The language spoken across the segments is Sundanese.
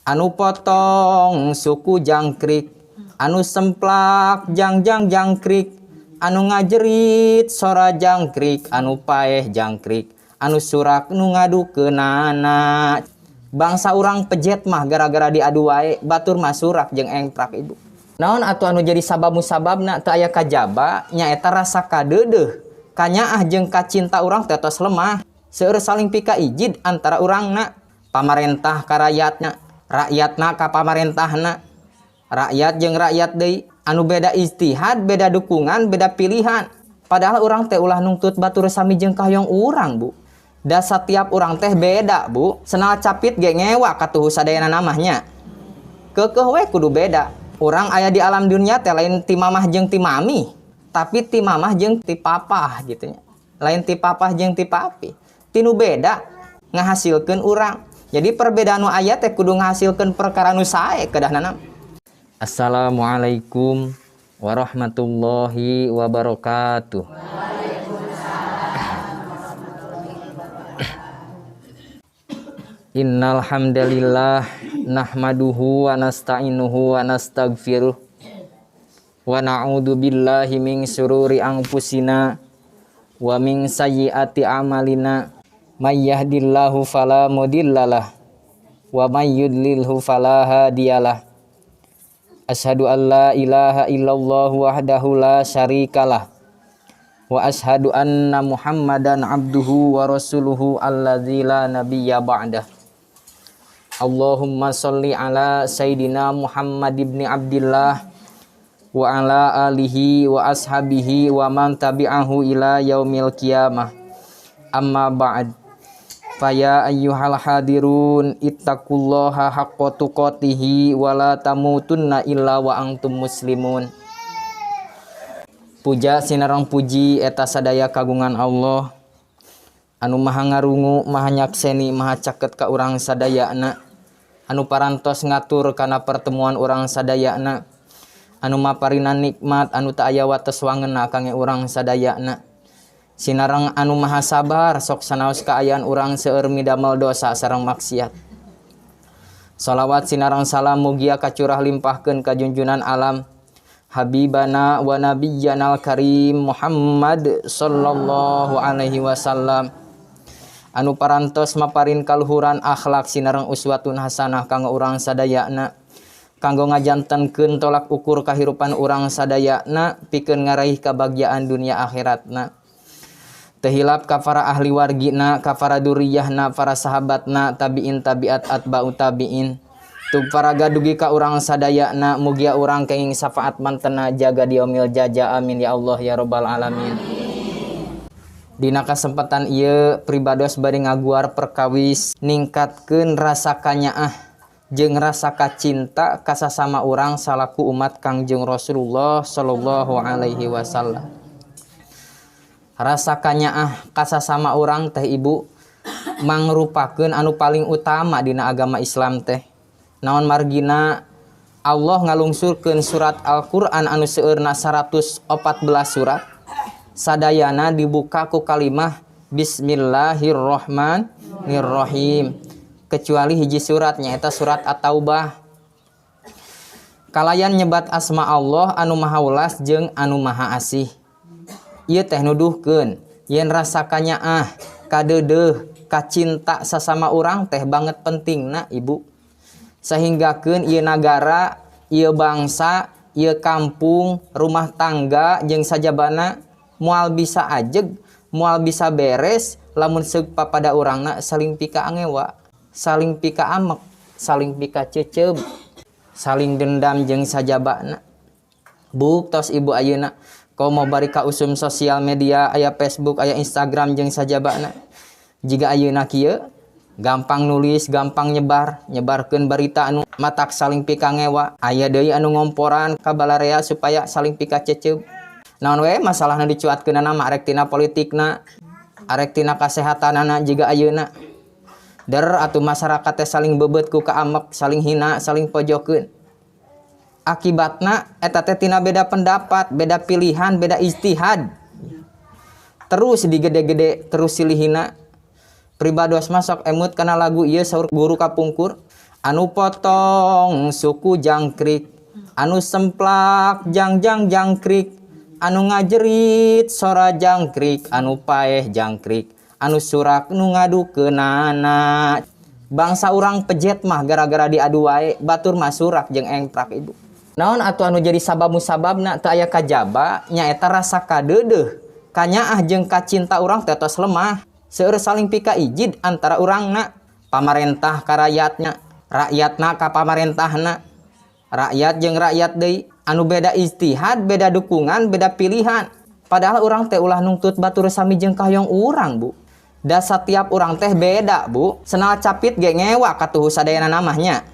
Anu potong suku jangkrik, anu semplak jangjang jangkrik, anu ngajerit sora jangkrik, anu paeh jangkrik, anu surak nu ngadukeunana. Bangsa urang pejet mah gara-gara diadu wae, batur mah surak jeung engprak, Ibu. Naon atuh anu jadi sabab musababna? Teu aya kajaba nyaeta rasa kadeudeuh, kanyaah jeung kacinta urang teh tos lemah. Seueur saling pika ijid antara urangna, pamarentah ka rakyatna, rakyatna ka pamarentahna, rakyat jeung rakyat deui anu beda ijtihad, beda dukungan, beda pilihan. Padahal urang teh ulah nungtut batur sami jeung kahoyong urang, Bu. Da setiap urang teh beda, Bu. Senal capit ge ngewa katuhu sadayana namahnya. Keukeuh we kudu beda. Urang aya di alam dunia teh lain ti mamah jeung ti mami, tapi ti mamah jeung ti papah gitu nya. Lain ti papah jeung ti papi. Tinu beda ngahasilkeun urang. Jadi perbedaan nu aya teh kudu ngahasilkeun perkara nu sae kedahna. Assalamualaikum warahmatullahi wabarakatuh. Innal hamdalillah nahmaduhu wa nasta'inuhu wa nastaghfiruh wa na'udzu billahi min syururi anfusina wa min sayyiati a'malina. May yahdihillahu fala mudhillalah wa may yudlilhu fala hadiyalah. Asyhadu an la ilaha illallah wahdahu la syarikalah wa asyhadu anna Muhammadan abduhu wa rasuluhu alladzi la nabiyya ba'dah. Allahumma sholli ala sayidina Muhammad ibni Abdillah wa ala alihi wa ashabihi wa man tabi'ahu ila yaumil qiyamah. Amma ba'd. Faya ayyuhal hadirun ittaqullaha haqqa tuqatihi wa la tamutunna illa wa antum muslimun. Puja sinareng puji eta sadaya kagungan Allah anu maha ngarungu, maha nyakseni, maha caket ka urang sadayana, anu parantos ngatur kana pertemuan urang sadayana, anu maparina nikmat anu teu aya wates wangeunna kangge urang sadayana, sinareng anu maha sabar sok sanaos kaayaan urang seueur midamel dosa sareng maksiat. Salawat sinareng salam mugia kacurah limpahkeun ka junjunan alam Habibana wa nabiyyanal karim Muhammad sallallahu alaihi wasallam anu parantos maparin kaluhuran akhlak sinareng uswatun hasanah kanggo urang sadayana, kanggo ngajantenkeun tolak ukur kahirupan urang sadayana pikeun ngaraih kabagjaan dunia akhiratna. Teu hilap ka para ahli wargina, ka para duriyahna, para sahabatna, tabiin tabiat atba'u tabiin, tug paraga dugi ka urang sadayana, mugia urang kenging syafaat mantena jaga diomil jaja, amin ya Allah ya rabbal alamin. Dina kasempatan ieu pribados bade ngaguar perkawis ningkatkeun rasa kanyaah jeung rasa kacinta ka sasama urang salaku umat Kangjeng Rasulullah sallallahu alaihi wasallam. Rasa kanyaah ka sasama urang teh, Ibu, mangrupakeun anu paling utama dina agama Islam teh. Naon margina Allah ngalungsurkeun surat Al-Qur'an anu seueurna 114 surat, sadayana dibuka ku kalimah Bismillahirrahmanirrahim, kecuali hiji surat nyaeta surat At-Taubah kalayan nyebat asma Allah anu maha welas jeung anu maha asih. Ieu teh nuduhkeun yen rasa kanyaah, kadeudeuh, kacinta sasama urang teh banget pentingna, Ibu, sehinggakeun ieu nagara, ieu bangsa, ieu kampung, rumah tangga jeung sajabana moal bisa ajeg, moal bisa beres lamun seug papada urangna saling pika angewa, saling pika amek, saling pika ceceub, saling dendam jeung sajabana. Buktos, Ibu, ayeuna komo bari ka usum sosial media, aya Facebook, aya Instagram jeung sajabana. Jiga ayeuna kieu gampang nulis, gampang nyebar, nyebarkeun berita anu matak saling pika ngewa. Aya deui anu ngomporan ka balarea supaya saling pika ceceub. Naon we masalahna dicuatkeunana mah, arek tina politikna, arek tina kasehatanana jiga ayeuna. Der atuh masyarakat teh saling beubeut ku kaamek, saling hina, saling pojokeun. Akibatna eta teh tina beda pendapat, beda pilihan, beda ijtihad. Terus digede-gede, terus silih hina. Pribados masuk emut kana lagu ieu, saur guru kapungkur. Anu potong suku jangkrik, anu semplak jangjang jangkrik, anu ngajerit sora jangkrik, anu paeh jangkrik, anu surak nu ngadukeunana. Bangsa urang pejet mah gara-gara diadu wae, batur mah surak jeung engprak, Ibu. Naon atuh anu jadi sabab musababna? Teu aya kajaba nyaeta rasa kadeudeuh, kanyaah jeung kacinta urang teh tos lemah. Seueur saling pika ijid antara urangna, pamarentah ka rakyatna, rakyatna ka pamarentahna, rakyat jeung rakyat deui anu beda ijtihad, beda dukungan, beda pilihan. Padahal urang teh ulah nungtut batur sami jeung kahoyong urang, Bu. Da setiap urang teh beda, Bu. Senal capit ge ngewa katuhu sadayana namahnya.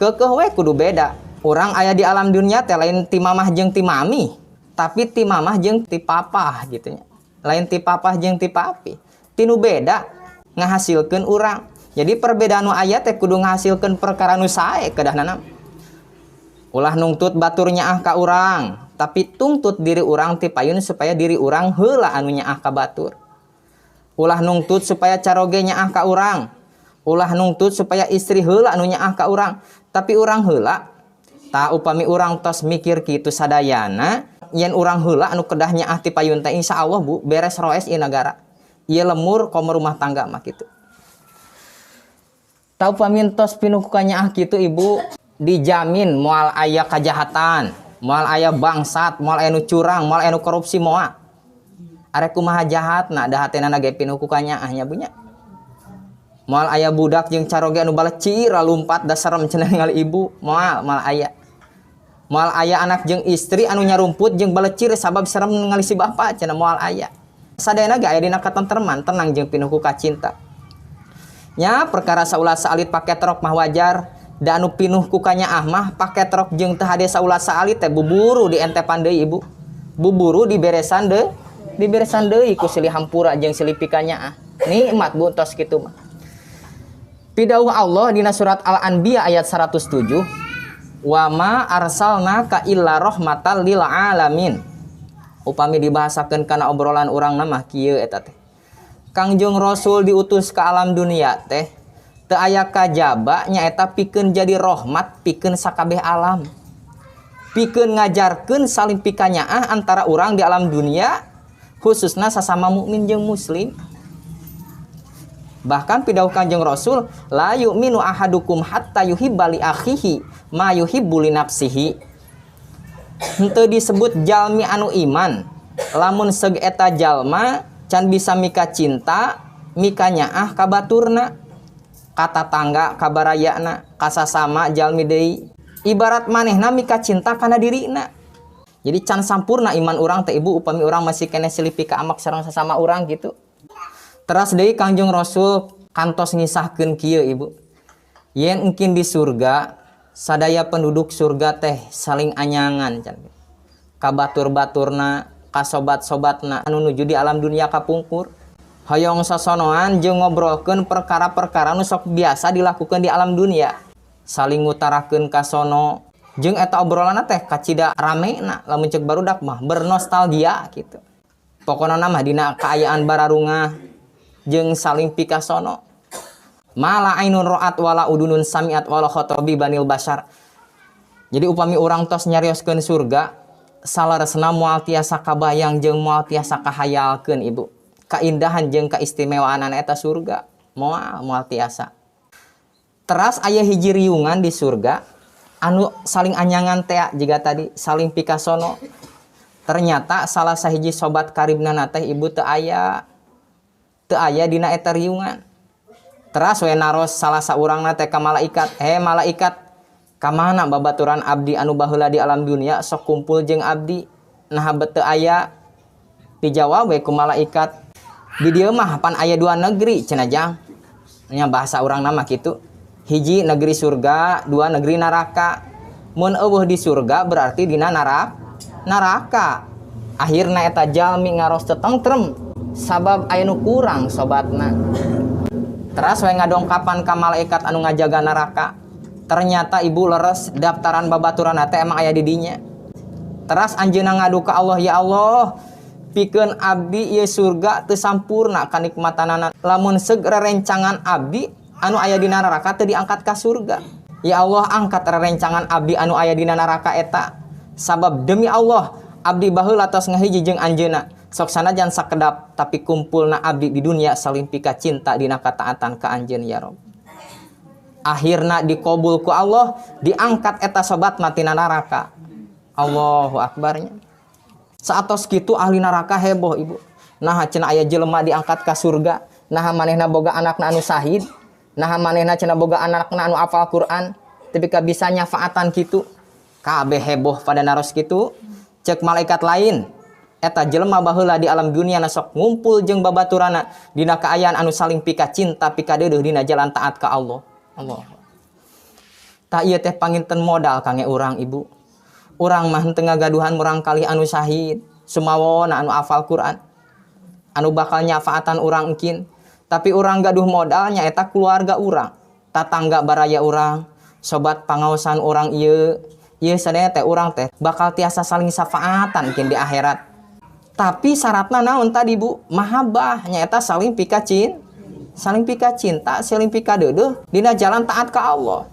Keukeuh we kudu beda. Urang aya di alam dunia teh lain ti mamah jeung ti mami, tapi ti mamah jeung ti papah gitu nya. Lain ti papah jeung ti papi. Tinu beda ngahasilkeun urang. Jadi perbedaan nu aya teh kudu ngahasilkeun perkara nu sae kedahna. Ulah nungtut batur nyaah ka urang, tapi tungtut diri urang ti payun supaya diri urang heula anu nyaah ka batur. Ulah nungtut supaya caroge nyaah ka urang. Ulah nungtut supaya istri heula anu nyaah ka urang, tapi urang heula. Tah, upami urang tos mikir kitu sadayana, yen urang heula anu kedah nyaah ti payun teh, insyaallah, Bu, beres roes ieu nagara. Ieu lemur komo rumah tangga mah kitu. Tah, upami tos pinuh ku kanyaah kitu, Ibu, dijamin moal aya kajahatan, moal aya bangsat, moal aya nu curang, moal aya nu korupsi, moal. Arek kumaha jahatna da hatena ge pinuh ku kanyaah nya, Bu, nya. Moal aya budak jeung caroge anu balecir lumpat da serem cenah ningali ibu, moal, moal aya. Moal aya anak jeung istri anu nyarumput jeung balecir sabab serem ningali si bapak cenah, moal aya. Sadayana ge aya dina katentreman, tenang jeung pinuh ku kacinta. Nya perkara saulat saalit pake trok mah wajar, da anu pinuh ku kanyaah mah pake trok jeung teu hade saulat saalit teh buburu dientepan deui, Ibu. Buburu diberesan deui, diberesan deui ku silih hampura jeung silih pikanyaah. Nikmat, Bu, tos kitu mah. Pidawuh Allah dina surat Al-Anbiya ayat 107, "Wa ma arsalnaka illa rahmatan lil alamin." Upami dibahasakeun kana obrolan urang mah kieu eta teh. Kangjeng Rasul diutus ke alam dunia teh teu aya kajaba nyaeta pikeun jadi rahmat pikeun sakabeh alam. Pikeun ngajarkeun saling pikanyaah antara urang di alam dunia, khususna sasama mukmin jeung muslim. Bahkan pidawuh Kanjeng Rasul, "La yu'minu ahadukum hatta yuhibba li akhihi ma yuhibbu li nafsihi." Henteu disebut jalmi anu iman lamun seug eta jalma can bisa mika cinta, mika nyaah ka baturna, ka tatangga, ka barayana, ka sasama jalmi deui. Ibarat manehna mika cinta kana dirina. Jadi can sampurna iman urang teh, Ibu, upami urang masih keneh silih pika amak sareng sasama urang gitu. Teras deui Kangjeng Rasul kantos ngisahkeun kieu, Ibu. Yen engkin di surga, sadaya penduduk surga teh saling anyangan can. Ka batur-baturna, ka sobat-sobatna anu nuju di alam dunia kapungkur. Hoyong sosonoan jeung ngobrolkeun perkara-perkara nu sok biasa dilakukan di alam dunia. Saling ngutarakeun kasono jeung eta obrolanna teh kacida ramena, lamun ceuk barudak mah bernostalgia gitu. Pokona mah dina kaayaan bararungah jeung saling pikasono. Mala ainun ra'at wala udunun sami'at wala khatar bi banil bashar. Jadi upami urang tos nyarioskeun surga, saleresna moal tiasa kabayang jeung moal tiasa kahayalkeun, Ibu. Kaindahan jeung kaistimewaan eta surga moal moal tiasa. Teras aya hiji riungan di surga anu saling anyangan tea jiga tadi, saling pikasono. Ternyata salah sahiji sobat karibna teh, Ibu, teu aya. Teu aya dina eta riungan. Teras we naros salah saurangna teh ka malaikat, "He malaikat, ka mana babaturan abdi anu baheula di alam dunia sok kumpul jeung abdi? Naha bet teu aya?" Dijawab we ku malaikat, "Di dieu mah pan aya dua negeri cenah, jang." Nya bahasa urang mah kitu. Hiji negeri surga, dua negeri neraka. Mun euweuh di surga berarti dina neraka. Akhirna eta jalmi ngaros teu tentrem sabab aya nu kurang sobatna. Teras we ngadongkapan ka malaikat anu ngajaga neraka. Ternyata, Ibu, leres daftaran babaturan teh emang aya di dinya. Teras anjeunna ngadu ka Allah, "Ya Allah, pikeun abdi ieu surga teu sampurna kanikmatanana. Lamun seug rerencangan abdi Anu aya dina neraka teu diangkat ka surga. Ya Allah, angkat rerencangan abdi anu aya dina neraka eta. Sabab demi Allah, abdi baheula tos ngahiji jeung anjeunna. Sok sanajan sakedap, tapi kumpulna abdi di dunia saling pika cinta dina kataatan ka anjeun, ya Rob. Akhirna dikobul ku Allah, diangkat eta sobat mati na neraka. Allahu akbarnya. Saatos kitu ahli neraka heboh, Ibu. Nah, cenah aya jelema diangkat ka surga, nah manehna boga anakna anu sahid, nah manehna cenah boga anakna anu apal Quran, tapi ka bisa nyafaatan kitu. Kabeh heboh pada naros kitu. Cek malaikat lain, eta jelema baheula di alam dunia na sok ngumpul jeung babaturana dina kaayaan anu saling pika cinta, pika deudeuh dina jalan taat ka Allah. Allah. Tah, ieu teh panginten modal kangge urang, Ibu. Urang mah henteu ngagaduhan murangkalih anu syahid, sumawona anu hafal Quran, anu bakal nyafaatan urang engkin. Tapi urang gaduh modalnya eta keluarga urang, tatangga baraya urang, sobat pangaosan urang ieu. Ieu sadaya teh urang teh bakal tiasa saling syafaatan engkin di akhirat. Tapi syaratna naon tadi, Bu? Mahabbah, nyaeta saling pika cinta, saling pika deudeuh dina jalan taat ka Allah.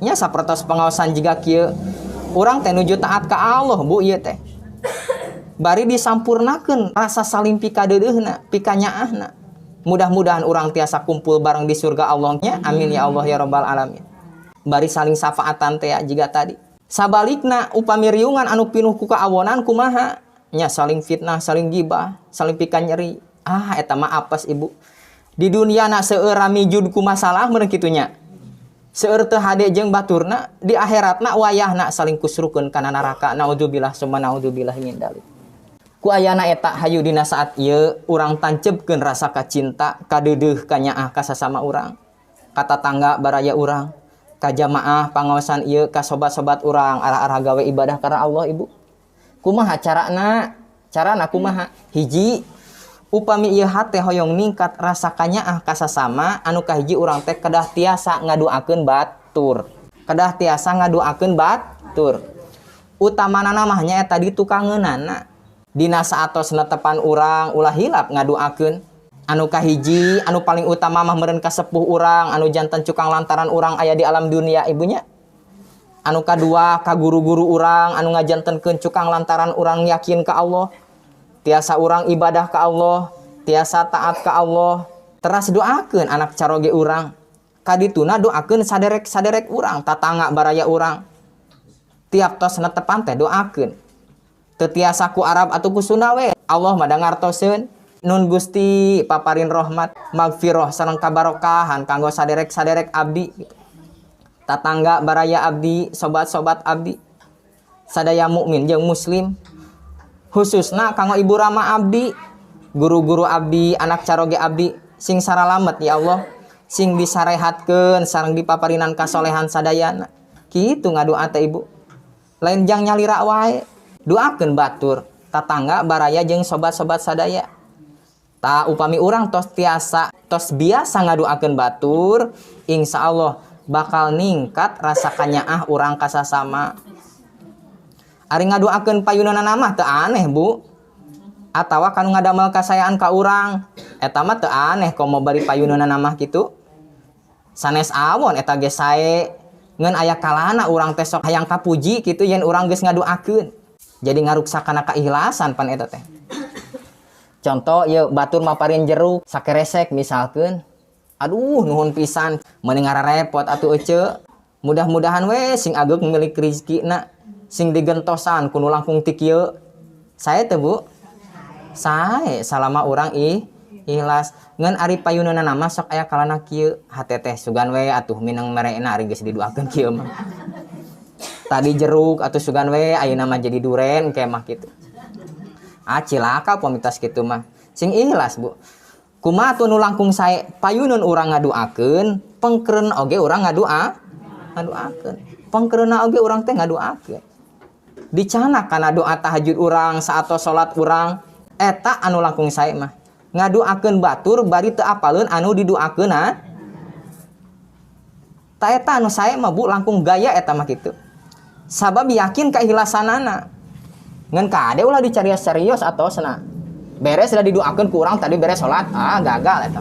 Nya sapertos pengaosan jiga kieu, urang teh nuju taat ka Allah, Bu, ieu teh. Bari disampurnakeun rasa saling pika deudeuhna, pika nyaahna. Mudah-mudahan urang tiasa kumpul bareng di surga Allah nya. Amin ya Allah ya rabbal alamin. Bari saling syafaatan teh jiga tadi. Sabalikna upami riungan anu pinuh ku kaawonan kumaha? Nya saling fitnah, saling gibah, saling pika nyeri. Ah, eta mah apes, Ibu. Di dunia na seueur ramijud ku masalah meureun kitu nya. Seueur teu hade jeung baturna, di akhiratna wayahna saling kusrukeun kana neraka. Naudzubillah summa naudzubillah min dzalik. Ku ayana eta, hayu dina saat ieu urang tancepkeun rasa kacinta, kadeudeuh, kanyaah ka sasama urang. Ka tatangga baraya urang, ka jamaah pangaosan ieu, ka sobat-sobat urang, arah-arah gawe ibadah karena Allah, Ibu. Kumaha carana? Carana kumaha? Hiji, upami ieu hate hoyong ningkat rasa kanyaah ka sasama, anu kahiji urang teh kedah tiasa ngaduakeun batur. Kedah tiasa ngaduakeun batur. Utamana mah nya eta di tukangeunana. Dina saatos netepan urang ulah hilap ngaduakeun. Anu kahiji, anu paling utama mah meureun ka sepuh urang anu janten cukang lantaran urang aya di alam dunia, Ibunya. Anu kadua ka guru-guru urang anu ngajantenkeun cukang lantaran urang yakin ka Allah. Tiasa urang ibadah ka Allah, tiasa taat ka Allah. Teras doakeun anak caroge urang. Kadituna doakeun saderek-saderek urang, tatangga baraya urang. Tiap tos netepan teh doakeun. Teu tiasa ku Arab atau ku Sunda we. Allah mah da ngartoseun. Nun Gusti paparin rahmat, magfirah sareng kabarokahan kanggo saderek-saderek abdi gitu. Tatangga baraya abdi, sobat-sobat abdi, sadaya mukmin jeung muslim, khususna kanggo ibu rama abdi, guru-guru abdi, anak caroge abdi, sing saralamet ya Allah, sing disarehatkeun sareng dipaparinan kasolehan sadayana. Kitu ngadoa teh, Ibu. Lain jang nyalira wae, doakeun batur, tatangga baraya jeung sobat-sobat sadaya. Tah, upami urang tos tiasa, tos biasa ngadoakeun batur, insya Allah bakal ningkat rasa kanyaah urang kasasama. Ari ngadoakeun payunana mah teu aneh, Bu. Atawa kanu ngadamel kasayaan ka urang, eta mah teu aneh komo bari payunana mah kitu. Sanes awon eta ge sae, ngan aya kalana urang teh sok hayang kapuji kitu yen urang geus ngadoakeun. Jadi ngaruksak kana keikhlasan pan eta teh. Contoh ieu, batur maparin jeruk sakeresek misalkeun. Aduh, nuhun pisan, meuni ngararepot atuh ece. Mudah-mudahan we sing ageung milik rizkina, sing digentosan ku nu langkung ti kieu. Sae teu, Bu? Sae salama urang ikhlas. Ngan ari payunana mah sok aya kalana kieu, hate teh sugan we atuh mineng merena ari geus diduakeun kieu mah. Tadi jeruk atau sugan we ayeuna mah jadi duren kemah kitu. Ah, cilaka pamitas kitu mah. Sing ikhlas, Bu. Kumaha tuh nu langkung sae? Payunun urang ngaduakeun, pengkereun oge urang ngaduakeun. Pengkereunna oge urang teh ngaduakeun. Dicanak kana doa tahajud urang saat salat urang, eta anu langkung sae mah. Ngaduakeun batur bari teu apaleun anu diduakeun. Ta eta anu sae mah, Bu, langkung gaya eta mah kitu. Sabab yakin keikhlasanana. Ngan kade ulah dicarios serius atau sena. Beres sudah didoakeun ku urang tadi beres salat, ah gagal eta.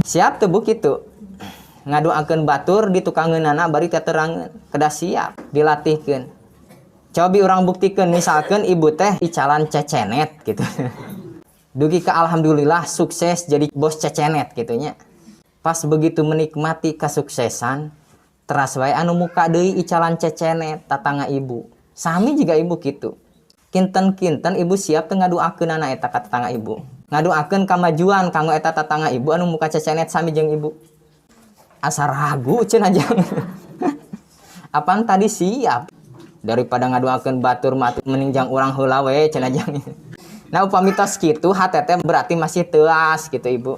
Siap tuh, Bu, kitu. Ngadoakeun batur di tukangeunana bari teu terangeun, kedah siap dilatihkeun. Cobi urang buktikeun, misalkeun ibu teh icalan cecenet gitu. Dugi ka alhamdulillah sukses jadi bos cecenet gitu nya. Pas begitu menikmati kesuksesan, teras wae anu muka deui icalan cecenet tatangga ibu. Sami juga ibu gitu. Kinten-kinten ibu siap teu ngaduakeunana eta ka tetangga ibu. Ngaduakeun kamajuan kanggo eta tetangga ibu anu muka cecenet sami jeung ibu. Asa ragu cenah jang. Apaan tadi siap. Daripada ngaduakeun batur mah mending jang urang heula we cenah jang. Nah, upami tos kitu hate teh berarti masih teuas gitu ibu.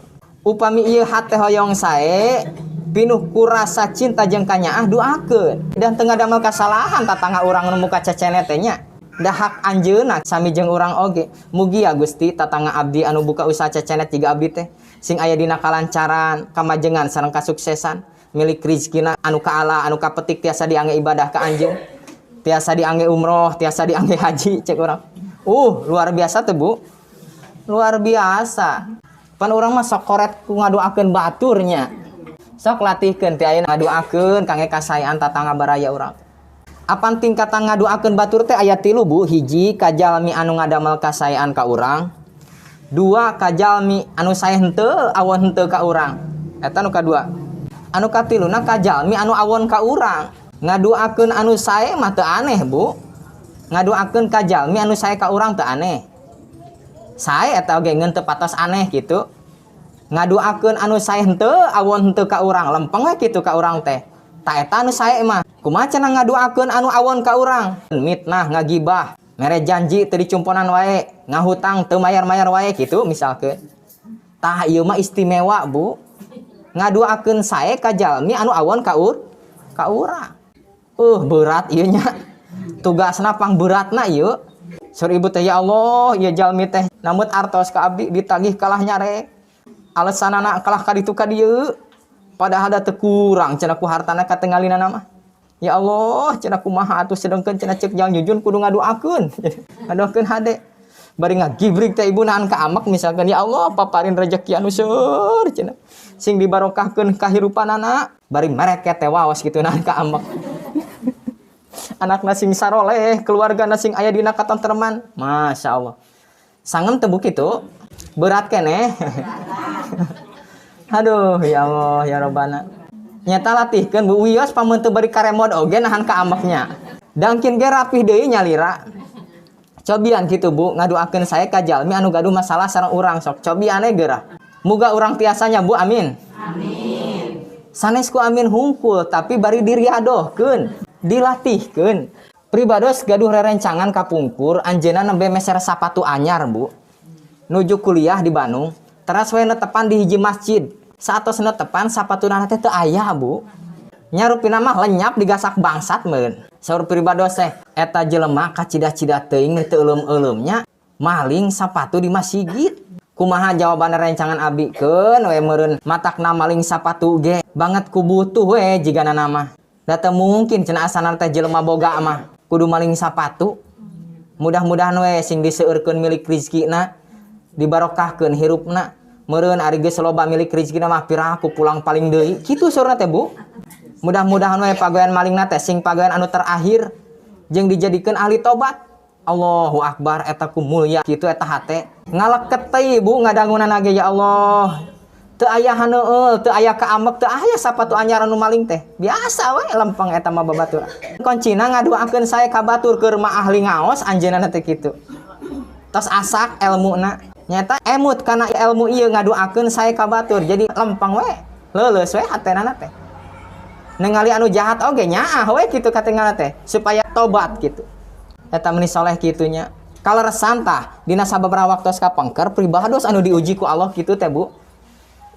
Upami ieu hate hoyong sae pinuh ku rasa cinta jeung kanyaah, doakeun. Dan teu ngadamel kasalahan tatangga urang nu muka cecenet teh nya. Da hak anjeunna sami jeung urang oge. Mugi ya Gusti, tatangga abdi anu buka usaha cecenet jiga abdi teh sing aya dina kalancaran, kamajengan sareng kasuksesan, milik rizkina anu kaala, anu kapetik, tiasa diangge ibadah ka anjeun. Tiasa diangge umroh, tiasa diangge haji cek urang. Luar biasa tuh, Bu. Luar biasa. Pan urang mah sok koret ku ngadoakeun baturnya. Sok latihkeun ti ayeuna ngadoakeun kangge kasaean tatangga baraya urang. Apan tingkatan ngadoakeun batur teh aya tilu, Bu. Hiji, ka jalmi anu ngadamel kasaean ka urang. Dua, ka jalmi anu sae henteu awon henteu ka urang. Eta nu kadua. Anu katiluna ka jalmi anu awon ka urang. Ngadoakeun anu sae mah teu aneh, Bu. Ngadoakeun ka jalmi anu sae ka urang teu aneh. Sae eta oge ngeun teu patos aneh gitu. Ngadoakeun anu sae henteu awon henteu ka urang, lempeng we kitu ka urang teh. Ta eta anu sae mah. Kumaha cenah ngadoakeun anu awon ka urang? Mitnah, ngagibah, mere janji teu dicumponan wae, ngahutang teu mayar-mayar wae gitu misalkeun. Tah, ieu mah istimewa, Bu. Ngadoakeun sae ka jalmi anu awon ka urang. Berat ieu nya. Tugasna pang beratna ieu. Saur ibu teh, ya Allah, ieu jalmi teh namut artos ka abdi ditagih kalah nyarek. Alesanana kalah ka ditu ka dieu. Padahal da teu kurang cenah ku hartana katingalina mah. Ya Allah, cenah kumaha atuh, sedengkeun cenah ceuk Jang Jujun kudu ngadoakeun. Ngadoakeun hade. Bari ngagibrik teh ibu nahan ka amak misalkan, ya Allah, paparin rezeki anu seur cenah. Sing dibarokahkeun kahirupanana, bari mereket teh waos kitu nahan ka amak. Anakna sing saroleh, keluargana sing aya dina katentreman. Masya Allah. Sangem teu, Bu, kitu? Berat keneh. Aduh, ya Allah, ya Robbana. Nyata latihkeun, Bu, wios pamun teu bari karemod oge nahan ka ambeknya. Dangkin ge rapih deui nyalira. Cobian kitu, Bu, ngadoakeun sae ka jalmi anu gaduh masalah sareng urang, sok cobian we geurah. Muga urang tiasanya, Bu, amin. Amin. Sanes ku amin hungkul, tapi bari diriadohkeun, dilatihkeun. Pribados gaduh rerencangan kapungkur, anjeunna nembe meser sapatu anyar, Bu. Nuju kuliah di Bandung, teras we netepan di hiji masjid. Saatos netepan, sapatuna teh teu aya, Bu. Nya rupina mah lenyap digasak bangsat meureun. Saur pribados teh, eta jelema kacida-cida teuing teu euleum-euleumnya maling sapatu di masjid. Kumaha jawaban rencangan abi, keun we meureun matakna maling sapatu ge banget ku butuh we jigana mah. Da teu mungkin cenah asana teh jelema boga mah kudu maling sapatu. Mudah-mudahan we sing diseueurkeun milik rizkina, dibarokahkeun hirupna. Meureun ari geus loba milik rizkina mah piraku pulang paling deui. Kitu saurna teh, Bu. Mudah-mudahan we pagawean malingna teh sing pagawean anu terakhir jeung dijadikeun ahli tobat. Allahu akbar, eta ku mulia kitu eta hate. Ngaleket teh, Bu, ngadangunan ge, ya Allah. Teu aya haneueul, teu aya kaamek, teu aya sapatu anyar anu maling teh. Biasa we lempeng eta mah babatur. Kuncina ngadoakeun sae ka batur keur mah ahli ngaos anjeunna teh kitu. Tos asak elmuna. Nyata emut kana ilmu ieu ngadoakeun sae ka batur. Jadi lempeng we, leuleus we hatena teh. Ningali anu jahat oge nyaah we kitu katingalna teh supaya tobat gitu. Eta meni soleh kitunya. Kaleresan tah dina sababaraha waktu kapengker pribados anu diuji ku Allah kitu teh, Bu.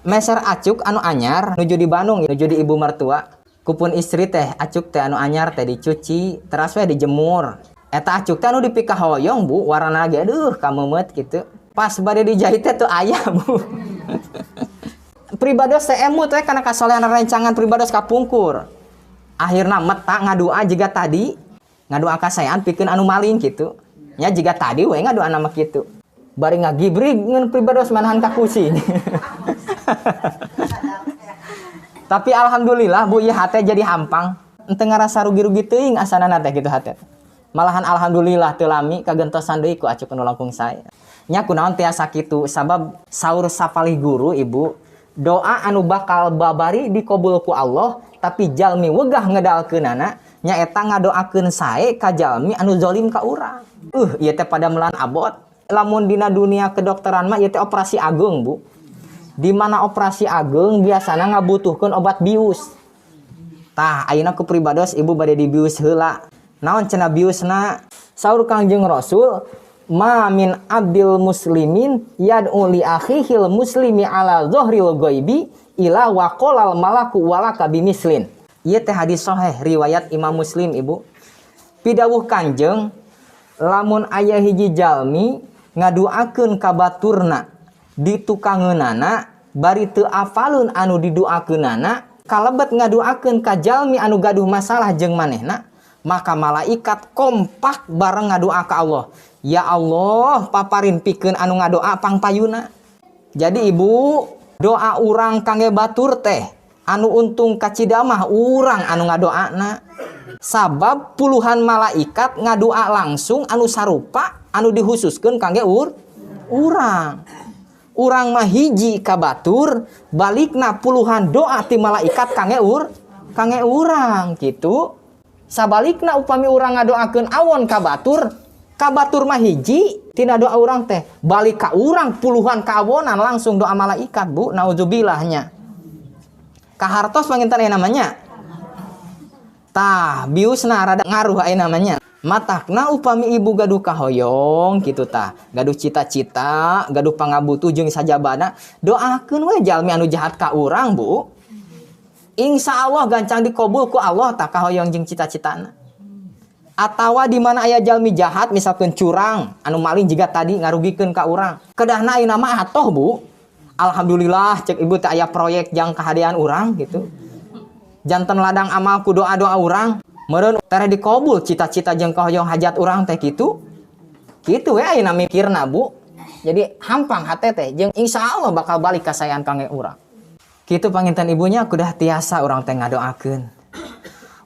Meser acuk anu anyar nuju di Bandung, nuju di ibu mertua. Kupun istri teh acuk teh anu anyar teh dicuci teras we dijemur. Eta acuk teh anu dipikahoyong, Bu, warna ge aduh kameumeut gitu. Pas bade dijahit teh teu aya, Bu. Pribados teh emut we kana kasolehan rencangan pribados kapungkur. Akhirna meta ngadua jiga tadi, ngadua kasaean pikeun anu maling gitu. Nya jiga tadi we ngadua nama kitu. Bari ngagibrig ngeun pribados manahan ka kucing. Tapi alhamdulillah, Bu, ieu hate jadi hampang. Henteu ngarasa rugi-rugi teuing asanana teh gitu hate. Malahan alhamdulillah teu lami kagentosan deui ku acuk nu langkung sae. Nya kunaon tiasa kitu? Sabab saur sapalih guru, Ibu, doa anu bakal babari dikabul ku Allah tapi jalmi wegah ngedalkeunana nyaeta ngadoakeun sae ka jalmi anu zalim ka urang. Ieu teh padamelan abot. Lamun dina dunia kedokteran mah ieu teh operasi ageung, Bu. Di mana operasi ageung biasana ngabutuhkeun obat bius. Tah, ayeuna ku pribados Ibu bade dibius heula. Naon cenah biusna? Saur Kangjeng Rasul, "Ma min abdil muslimin yad'u li akhihil muslimi ala dhahril ghaibi ila waqalal malaku walaka bimislin." Ieu teh hadis sahih riwayat Imam Muslim, Ibu. Pidawuh Kanjeng, lamun aya hiji jalmi ngaduakeun ka baturna di tukangeunana bari teu apaleun anu diduakeunana, kalebet ngaduakeun ka jalmi anu gaduh masalah jeung manehna, maka malaikat kompak bareng ngadua ka Allah, "Ya Allah, paparin pikeun anu ngadoa pangpayuna." Jadi, Ibu, doa urang kangge batur teh anu untung kacida mah urang anu ngadoana, sabab puluhan malaikat ngadoa langsung anu sarupa anu dihususkeun kangge urang. Urang mah hiji ka batur, balikna puluhan doa ti malaikat kangge urang gitu. Sabalikna, upami urang ngadoakeun awon ka batur, ka batur mah hiji tina doa urang teh, balik ka urang puluhan kawonan langsung doa malaikat, Bu. Naudzubillah nya. Kahartos panginten aya namanya. Tah, biusna rada ngaruh aya namanya. Matakna upami Ibu gaduh kahoyong gitu tah, gaduh cita-cita, gaduh pangabutuh jeung sajabana, doakeun we jalmi anu jahat ka urang, Bu. Insya Allah gancang dikabul ku Allah tah kahoyong jeung cita-citana. Atawa di mana aya jalmi jahat, misalkan curang, anu maling jiga tadi ngarugikeun ka urang. Kedahna ayeuna mah atoh, Bu. Alhamdulillah cek Ibu teh aya proyek jang kahadean urang gitu. Janten ladang amal ku doa-doa urang. Meureun tereh dikabul cita-cita jeung kahoyong hajat urang teh kitu. Kitu we ayeuna mikirna, Bu. Jadi hampang hate teh jeung insya Allah bakal balik kasayan kangge urang. Kitu panginten, Ibunya, kudah tiasa urang teh ngadoakeun.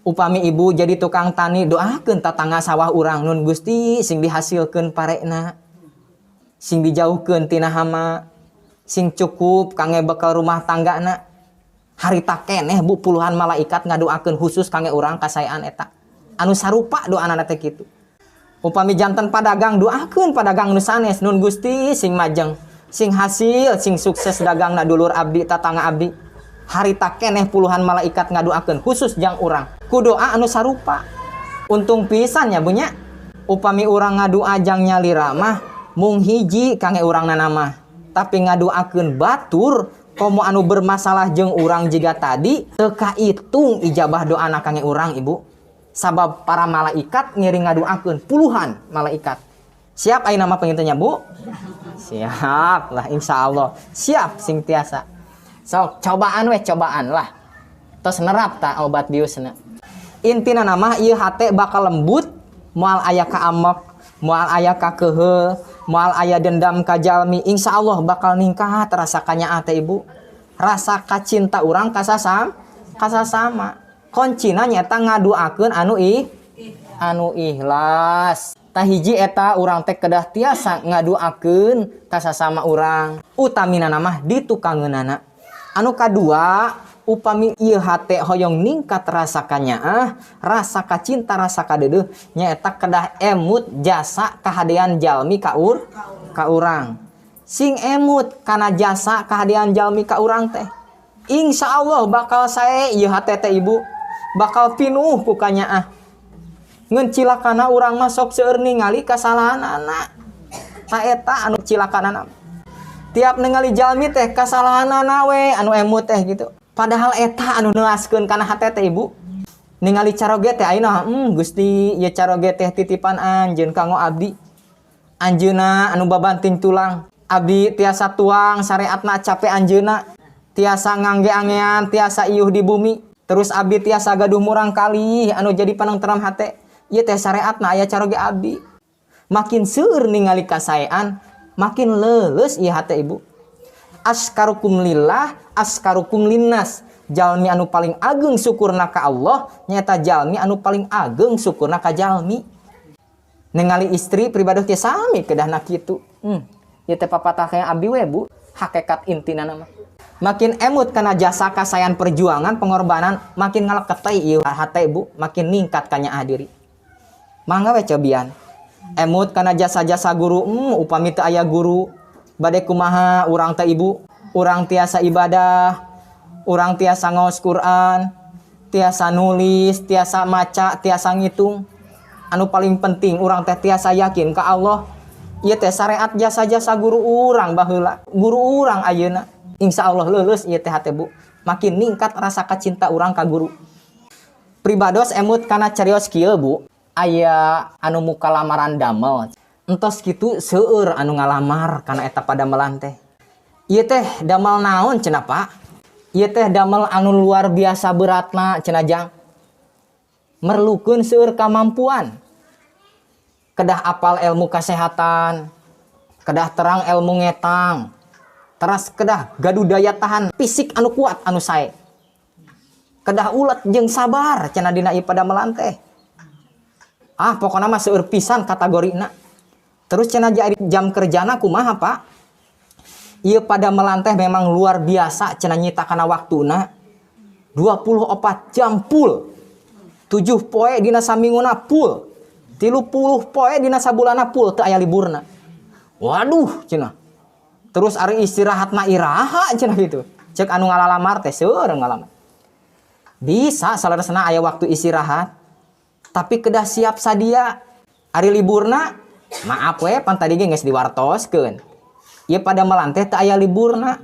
Upami Ibu jadi tukang tani, doakeun tatangga sawah urang, "Nun Gusti, sing dihasilkeun parekna. Sing dijauhkeun tina hama. Sing cukup kangge bekal rumah tanggana." Harita keneh, Bu, puluhan malaikat ngadoakeun khusus kangge urang kasayaan eta. Anu sarupa doana teh kitu. Upami janten padagang, doakeun padagang nu sanes, "Nun Gusti, sing majeng, sing hasil, sing sukses dagangna dulur abdi, tatangga abdi." Harita keneh puluhan malaikat ngadoakeun khusus jang urang. Ku doa anu sarupa. Untung pisan ya, Bu, nya. Upami urang ngadua jang nyalira mah mung hiji kangge urang mah. Tapi ngadoakeun batur komo anu bermasalah jeung urang jiga tadi, teu kaitung ijabah doana kangge urang, Ibu. Sabab para malaikat ngiring ngadoakeun, puluhan malaikat. Siap ayeuna mah panginten nya, Bu? Siap lah, insya Allah. Siap sing tiasa. Sok cobaan weh, cobaan lah. Tos nerap ta obat biusna. Intina nama ieu hate bakal lembut, moal aya kaamek, moal aya kakehe, moal aya dendam ka jalmi. Insya Allah bakal ningkat rasa kanyaah teh, Ibu. Rasa kacinta urang kasasama. Kuncina nyata ngaduakeun anu ikhlas. Tah, hiji eta urang teh kedah tiasa ngaduakeun kasasama urang. Utamina mah di tukangeunana. Anu kadua, upami ieu hate hoyong ningkat rasa kanyaah, rasa kacinta, rasa kadeudeuh, nyaeta kedah emut jasa kahadean jalmi ka urang. Sing emut kana jasa kahadean jalmi ka urang teh. Insya Allah bakal sae ieu hate teh, Ibu. Bakal pinuh ku kanyaah. Ngan cilakana urang mah sok seueur ningali kasalahanana. Ta eta anu cilakanana. Tiap ningali jalmi teh kasalahanana we anu emut teh gitu. Padahal eta anu neuaskeun kana hate teh, Ibu. Ningali caroge teh ayeuna, Gusti, ieu caroge teh titipan anjeun kanggo abdi. Anjeunna anu babanting tulang. Abdi tiasa tuang syariatna cape anjeunna. Tiasa ngangge-angean, tiasa iuh di bumi. Terus abdi tiasa gaduh murang kali anu jadi panengteram hate. Ieu teh syariatna aya caroge abdi. Makin seueur ningali kasaean, makin leuleus ieu hate, Ibu. Asykarukum lillah, asykarukum linnas. Jalmi anu paling ageng syukurna ka Allah nyaeta jalmi anu paling ageng syukurna ka jalmi. Ningali istri pribadi teh sami kedahna kitu. Ieu teh papatah kayak abdi we, Bu. Hakikat intina mah. Makin emut kana jasa kasayan perjuangan pengorbanan, makin ngaleket ieu hate, Bu, makin ningkat kanyaah diri. Mangga we cobian. Emut kana jasa-jasa guru, upami teu aya guru, bade kumaha urang teh, Ibu? Urang tiasa ibadah, urang tiasa ngaos Quran, tiasa nulis, tiasa maca, tiasa ngitung. Anu paling penting urang teh tiasa yakin ka Allah. Ieu teh syariat jasa-jasa guru urang baheula, guru urang ayeuna. Insya Allah lulus ieu teh hate, Bu. Makin ningkat rasa kacinta urang ka guru. Pribados emut kana carios kieu, Bu. Aya anu muka lamaran damel. Entos kitu seueur anu ngalamar kana eta padamelan teh. Ieu teh damel naon cenah, Pak? Ieu teh damel anu luar biasa beratna cenah, Jang. Merlukeun seueur kamampuan. Kedah apal ilmu kesehatan, kedah terang ilmu ngetang, teras kedah gaduh daya tahan fisik anu kuat anu sae. Kedah ulet jeung sabar cenah dina ieu padamelan teh. Ah, pokokna mah seueur pisan kategorina. Terus cenah jam kerjana kumaha, Pak? Ieu padamelan teh memang luar biasa cenah nyita kana waktuna. 24 jam full. 7 poe dina saminguna full. 30 poe dina sabulanna full, teu aya liburna. Waduh cenah. Terus ari istirahat mah iraha cenah gitu. Cek anu ngalalamar teh seueur ngalamar. Bisa saleresna aya waktu istirahat. Tapi kedah siap sadia. Ari liburna maaf we, pan tadi ge geus diwartoskeun. Ieu padamelan teh teu aya liburna.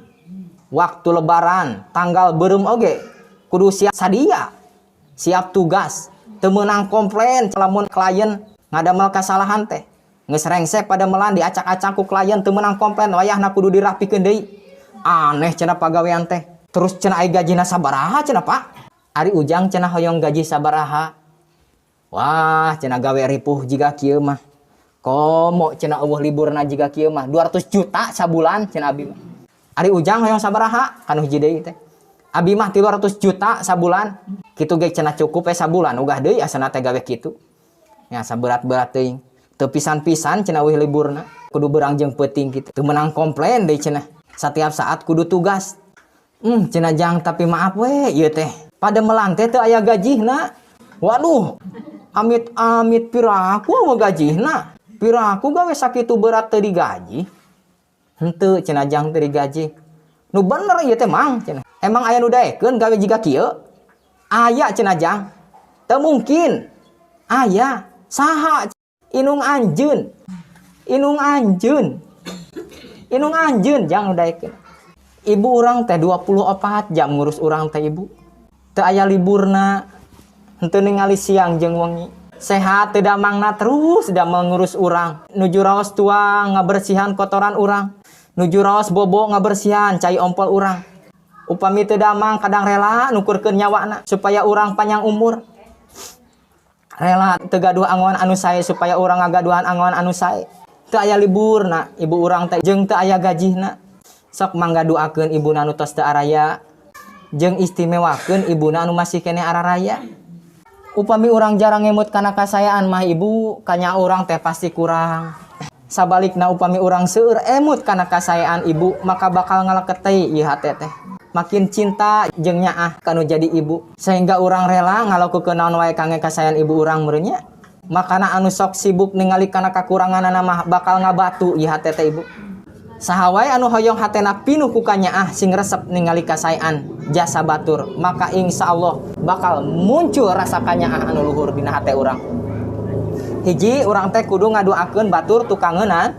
Waktu lebaran, tanggal beureum oge kudu siap sadia. Siap tugas. Teu meunang komplain lamun klien ngadamel kasalahan teh. Geus rengsek padamelan diacak-acak ku klien, teu meunang komplain, wayahna kudu dirapikeun deui. Aneh cenah pagawean teh. Terus cenah ai gajina sabaraha cenah, Pak? Ari Ujang cenah hoyong gaji sabaraha? Wah, cenah gawe ripuh jiga kieu mah. Komo cenah euweuh liburna jiga kieu mah 200 juta sabulan cenah abi mah. Ari Ujang hoyong sabaraha? Kanu hiji deui teh. Abi mah 300 juta sabulan. Kitu ge cenah cukup we sabulan, ugah deui asana teh gawe kitu. Ya saberat-berat teuing. Teu pisan-pisan cenah euweuh liburna. Kudu berang jeung peuting kitu. Teu meunang komplain deui cenah. Setiap saat kudu tugas. Cenah Jang, tapi maaf we ieu teh. Padamelan teh teu aya gajihna. Waduh. Amit-amit, piraku mah gajihna. Piraku gawe sakitu berat teu digaji. Henteu cenah Jang, teu digaji. Nu bener ieu teh, Mang cenah. Emang aya nu daekeun gawe jiga kieu? Aya cenah, Jang. Teu mungkin. Aya. Saha? Inung anjeun. Inung anjeun. Inung anjeun, Jang, nu daekeun. Ibu urang teh 24 jam ngurus urang teh, Ibu. Teu aya liburna. Henteu ningali siang jeung wengi. Sehat teu damangna terus damel ngurus urang. Nuju raos tuang ngabersihan kotoran urang. Nuju raos bobo ngabersihan cai ompol urang. Upami teu damang kadang rela nukurkeun nyawana supaya urang panjang umur. Rela teu gaduh angon anu sae supaya urang ngagaduhan angon anu sae. Teu aya liburna ibu urang teh jeung teu aya gajihna. Sok mangga doakeun ibuna anu tos teu araya jeung istimewakeun ibuna anu masih keneh araraya. Upami urang jarang ngemut kana kasayaan mah, Ibu, kanya urang teh pasti kurang. Sabalikna upami urang seueur emut kana kasayaan ibu, maka bakal ngaleket ieu hate teh. Makin cinta jeung nyaah kanu jadi ibu sehingga urang rela ngalakukeun naon wae kangge kasayaan ibu urang meureun nya. Makana anu sok sibuk ningali kana kakuranganana mah bakal ngabatu ieu hate teh, Ibu. Saha wae anu hoyong hatena pinuh ku kanyaah, sing resep ningali kasayaan jasa batur, maka insya Allah bakal muncul rasa kanyaah anu luhur dina hate urang. Hiji, urang teh kudu ngadoakeun batur tukangeuna,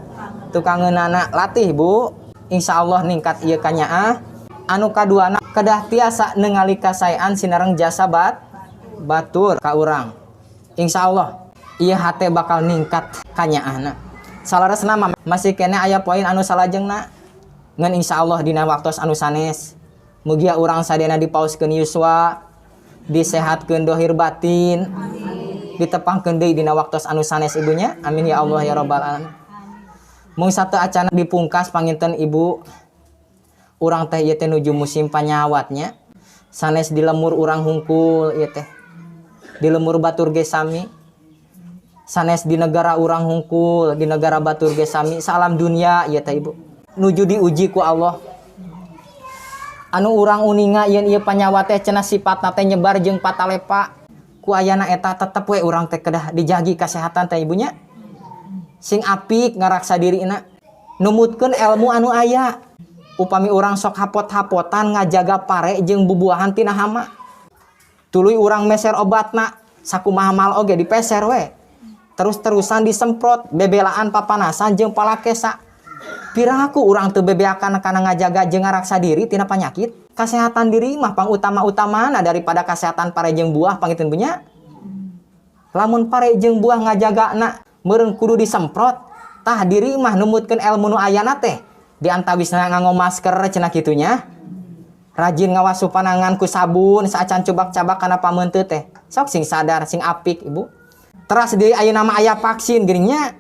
tukangeunana latih, Bu. Insya Allah ningkat ieu kanyaah. Anu kaduana, kedah tiasa ningali kasayaan sinareng jasa batur ka urang. Insya Allah ieu hate bakal ningkat kanyaahna. Salaresna mah masih keneh aya poin anu salajengna, ngan insya Allah dina waktos anu sanes. Mugia urang sadayana dipaoskeun yuswa, disehatkeun dohir batin, ditepangkeun deui dina waktos anu sanes, Ibunya. Amin ya Allah ya rabbal alamin. Mung satu acana dipungkas panginten, Ibu. Urang teh ieu teh nuju musim panyawatnya. Sanes di lembur urang hungkul ieu teh, di lembur batur ge sami. Sanes di negara urang hungkul, di negara batur ge sami, salam dunia ieu teh, Ibu, nuju diuji ku Allah. Anu urang uninga yen ieu panyawat teh cenah sifatna teh nyebar jeung patalepa. Ku ayana eta tetep we urang teh kedah dijagi kesehatan teh, Ibunya. Sing apik ngaraksa dirina, numutkeun ilmu anu aya. Upami urang sok hapot-hapotan ngajaga pare jeung bubuahan tina hama, tuluy urang meser obatna sakumaha mal oge dipeser we, terus-terusan disemprot, bebelaan papanasan jeung palakesa, piraku urang teu bebeakan kana ngajaga jeung ngaraksa diri tina penyakit? Kesehatan diri mah pang utama-utamana daripada kesehatan pare jeung buah, panginten punya. Lamun pare jeung buah ngajagana meureun kudu disemprot, tah diri mah numutkeun ilmu nu ayana teh di antawisna nganggo masker cenah kitunya, rajin ngawasuh panangan ku sabun saacan cubak-cabak kana pameunteut teh. Sok sing sadar, sing apik, Ibu. Teras di ayeuna mah aya vaksin geuning nya.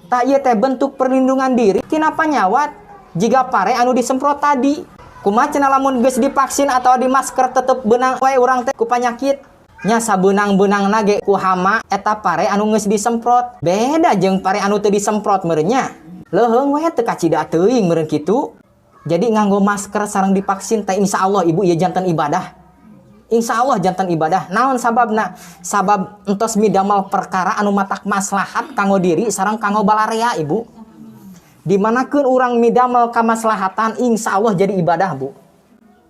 Tah, ieu teh bentuk perlindungan diri tina panyawat jiga pare anu disemprot tadi. Kumaha cenah lamun geus divaksin atau di masker tetep beunang wae urang teh ku panyakit nya? Sabeunang-beunangna ge ku hama eta pare anu geus disemprot beda jeung pare anu teu disemprot meureun nya, leuheung we, teu kacida teuing meureun kitu. Jadi nganggo masker sareng divaksin teh insya Allah, Ibu, ieu janten ibadah. Insya Allah janten ibadah. Naon sababna? Sabab entos midamal perkara anu matak maslahat kanggo diri sareng kanggo balarea, Ibu. Dimanakeun urang midamel kamaslahatan, insya Allah jadi ibadah, Bu.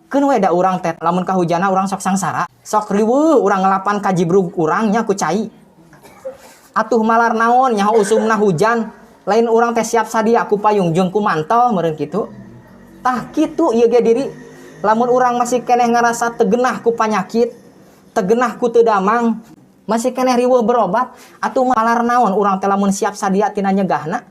Keun we da urang teh lamun kahujana urang sok sangsara, sok riweuh urang ngelapan kajibrug urang nya ku cai. Atuh malar naon nyaho usumna hujan, lain urang teh siap sadia ku payung jeung ku mantel meureun kitu? Tah, kitu ieu ge diri. Lamun urang masih keneh ngarasa tegenah ku panyakit, tegenah ku teu damang, masih keneh riweuh berobat, atuh malar naon urang teh lamun siap sadia tina nyegahna,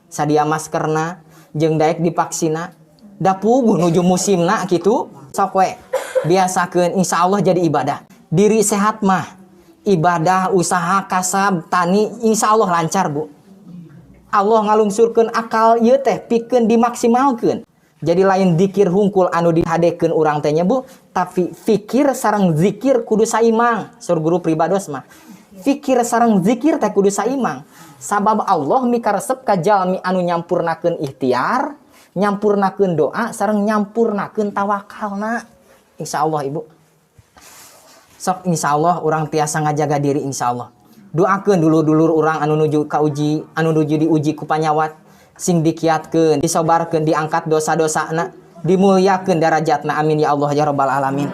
sadia maskerna jeung daek divaksina? Da puguh nuju musimna kitu. Sok we biasakeun, insya Allah jadi ibadah. Diri sehat mah ibadah, usaha, kasab, tani insya Allah lancar, Bu. Allah ngalungsurkeun akal ieu teh pikeun dimaksimalkeun. Jadi lain dikir hungkul anu dihadekeun urang teh nya, Bu, tapi fikir sareng zikir kudu saimang. Sur guru pribados mah, fikir sareng zikir teh kudu saimang, sabab Allah mikaresep ka jalmi anu nyampurnakeun ikhtiar, nyampurnakeun doa, sareng nyampurnakeun tawakalna. Insya Allah, Ibu, sok insya Allah urang tiasa ngajaga diri. Insya Allah doakeun dulur-dulur urang anu nuju kauji, anu nuju diuji ku panyawat, sing dikiatkeun, disobarkeun, diangkat dosa-dosana, dimuliakeun darajatna. Amin ya Allah ya rabbal alamin.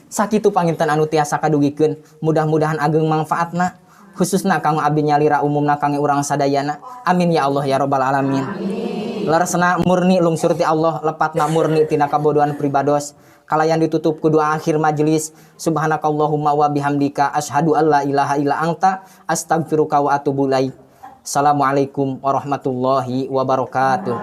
Sakitu panginten anu tiasa kadugikeun, mudah-mudahan ageng manfaatna, khususna kanggo abdi nyalira, umumna kangge urang sadayana. Amin ya Allah ya rabbal alamin. Leresna murni lungsur ti Allah, lepatna murni tina kabodohan pribados. Kalayan ditutup ku doa akhir majelis. Subhanakallahumma wa bihamdika, asyhadu alla ilaha illa anta, astagfiruka wa atubu ilaik. Assalamualaikum warahmatullahi wabarakatuh.